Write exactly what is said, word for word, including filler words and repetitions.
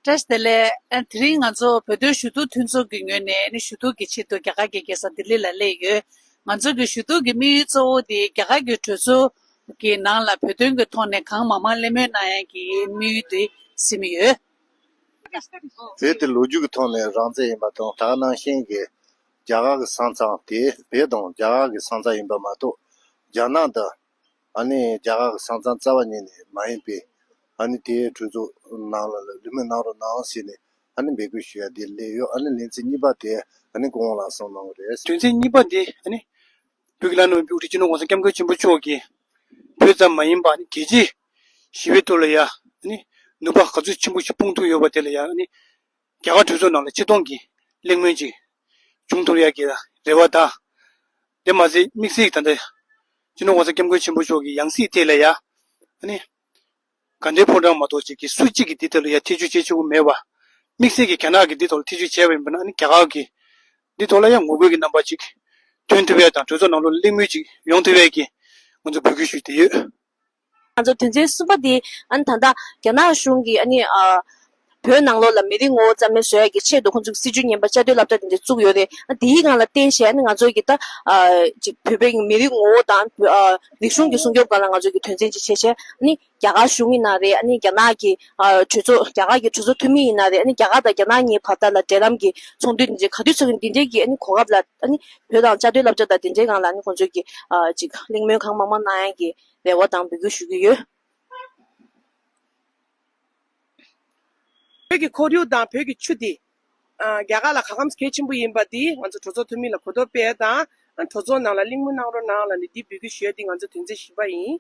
བཀྲ་ཤིས་བདེ་ལེགས། ཨ། དེ་རིང་ང་ཚོ་བོད་དོན་ཞུ་གཏུག་མཐུན་ཚོགས་ཀྱི་ངོས་ནས་ནི་ཞུ་གཏུག་གི་ཆེད་དུ་རྒྱ་གར་གྱི་རྒྱལ་ས་ལྡི་ལི་ལ་སླེབས་ཡོད། ང་ཚོ་གི་ཞུ་གཏུག་གི་དམིགས་ཡུལ་གཙོ་བོ་དེ་རྒྱ་གར་གྱི་གྲོས་ཚོགས་ཀྱི་ནང་ལ་བོད་དོན་གྱི་ཐོག་ནས་གང་མང་མང་གླེང་མོལ་གནང་ཡག་གི་དམིགས་ཡུལ་དེ་ཟིན་ཡོད། བོད་དེ་ལོ་རྒྱུས་ཀྱི་ཐོག་ནས་རང་བཙན་ཡིན་པ་དང་། ད་ག་ནང་བཞིན་གྱི་རྒྱ་གར་གྱི་ས་མཚམས་དེ་བོད་དང་རྒྱ་གར་གྱི་ས་མཚམས་ཡིན་པ་མ་གཏོགས། རྒྱ་ནག་དང་ཨ་ནི་རྒྱ་གར་གྱི་ས་མཚམས་རྩ་བ་ཉིད་ནས་མ་ཡིན་པས། ཨ་ནི་དེའི་གྲོས་ཚོགས་ནང་ལ་གླེང་མོལ་གནང་རོགས་གནང་ཟེར་ནས་ཨ་ནི་འབོད་སྐུལ་ཞུ་ཡ་དེ་སླེབས་ཡོད། ཨ་ནི་ལེ་ཚན་གཉིས་པ་དེ་ཨ་ནི་སྐུ་ངོ་ལགས་གསུངས་གནང་གི་རེད། དོན་ཚན་གཉིས་པ་དེ་ཨ་ནི་བོད་ཀྱི་བླ་ན་མེད་པའི་དབུ་ཁྲིད་སྤྱི་ནོར་༸གོང་ས་༸སྐྱབས་མགོན་ཆེན་པོ་མཆོག་གིས་བོད་ཙམ་མ་ཡིན་པར་ཨ་ནི་རྒྱལ་སྤྱིའི་ཞི་བའི་ཐོག་ལ་ཡ་ཨ་ནི་ནུས་པ་ག་ཚོད་ཆེན་པོ་ཞིག་སྤུངས་ཐུབ་ཡོད་པ་དེ་ལ་ཡ་ཨ་ནི་རྒྱ་གར་གྲོས་ཚོགས་ནང་ལ་སྤྱི་སྟོང་གི་གླེང་མོལ་ཅིག་བྱུང་ཐུབ་ཡག་གི་རེ་བ་དང་། དེ་མ་ཟད་དམིགས་བསལ་གྱི་ད་ལྟ་སྤྱི་ནོར་༸གོང་ས་༸སྐྱབས་མགོན་ཆེན་པོ་མཆོག་གི་ཡང་སྲིད་ཐད་ལ་ཡ་ཨ་ནི་དགའ་ལྡན་ཕོ་བྲང་མ་གཏོགས་ཅིག་གིས་སུ་གཅིག་གིས་འདི་ཐད་ལ་ཡ་ཐེ་བྱུས་བྱེད་ཆོག་གི་མེད་པ། དམིགས་བསལ་གྱི་རྒྱ་ནག་གིས་འདི་ཐོག་ལ་ཐེ་བྱུས་བྱས་པ་ཡིན་པ་ན་ཨ་ནི་རྒྱ་གར་གྱིས་འདི་ཐོག་ལ་ཡང་ངོ་རྒོལ་གྱི་རྣམ་པ་ཅིག་ཐོན་ཐུབ་ཡ་དང་། གྲོས་ཚོགས་ནང་ལོགས་ལ་གླེང་མོལ་ཅིག་ཡོང་ཐུབ་ཡ་གི་ང་ཚོ་འབོད་སྐུལ་ཞུས་ཏེ་ཡོད། ང་ཚོ་དོན་ཚན་གསུམ་པ་དེ་ཨ་ནི་ད་ལྟ་རྒྱ་ནག་གཞུང་གིས་ཨ་ནི་ཨ་བོད་ནང་ལོགས་ལ་མི་རིགས་ངོ་བོ་རྩ་མེད་བཟོ་ཡ་གི་ཆེད་དུ་ཁོང་ཚོས་སྲིད་བྱུས་ངན་པ་བཅའ་སྡོད་སློབ་གྲྭ་དེ་འདྲ་བཙུགས་ཡོད་རེད། ཨ་དེའི་སྒང་ལ་བརྟེན་བྱས་ཨ་ནི་ང་ཚོ་གི་ད་ཨ་ཅིག་བོད་པའི་མི་རིགས་ངོ་བོ་དང་ཨ་རིག་གཞུང་གི་སྲུང་སྐྱོབ་སྒང་ལ་ང་ཚོ་གི་དོན་ཚན་ཅིག་བྱས་བྱས་ཨ་ནི། རྒྱ་གར་གཞུང་ཡིན་ན་རེད། ཨ་ནི་རྒྱ་ནག་གི་ཨ་གྲོས་ཚོགས། རྒྱ་གར་གྱི་གྲོས་ཚོགས་འཐུས་མི་ཡིན་ན་རེད། ཨ་ནི་རྒྱ་གར་དང་རྒྱ་ནག་གཉིས་བར་ཐག་ལ་འབྲེལ་ལམ་གྱི་ཚོགས་འདུ་འདི་འདྲའི་ག་དུས་ཚོགས་ཀྱི་འདི་འདྲའི་གི་ཨ་ནི་གོ་སྐབས་ལ་ཨ་ནི་བོད་དང་བཅའ་སྡོད་སློབ་གྲྭ་དང་འདི་འདྲའི་སྒང་ལ་ཨ་ནི་ཁོང་ཚོས་ཀྱི་ཨ་ཅིག་གླེང་མོལ་གང་མང་མང་གནང་ཡག་གི་རེ་བ་དང་འབོད་སྐུལ་ཞུ་གི་ཡོད། བོད་ཀྱི་ཁོར་ཡུག་དང་བོད་ཀྱི་ཆུ་དེ་ཨ་རྒྱ་གར་ལ་ག་གམ་གལ་ཆེན་པོ་ཡིན་པ་དེ་ང་ཚོ་གྲོས་ཚོགས་འཐུས་མི་ལ་གོ་རྟོགས་སྤེལ་དང་། ཨ་གྲོས་ཚོགས་ནང་ལ་གླེང་མོལ་གནང་རོགས་གནང་ལབ་ནས་འདི་འབོད་སྐུལ་ཞུ་ཡ་འདི་ང་ཚོ་དོན་ཚན་བཞི་པ་ཡིན།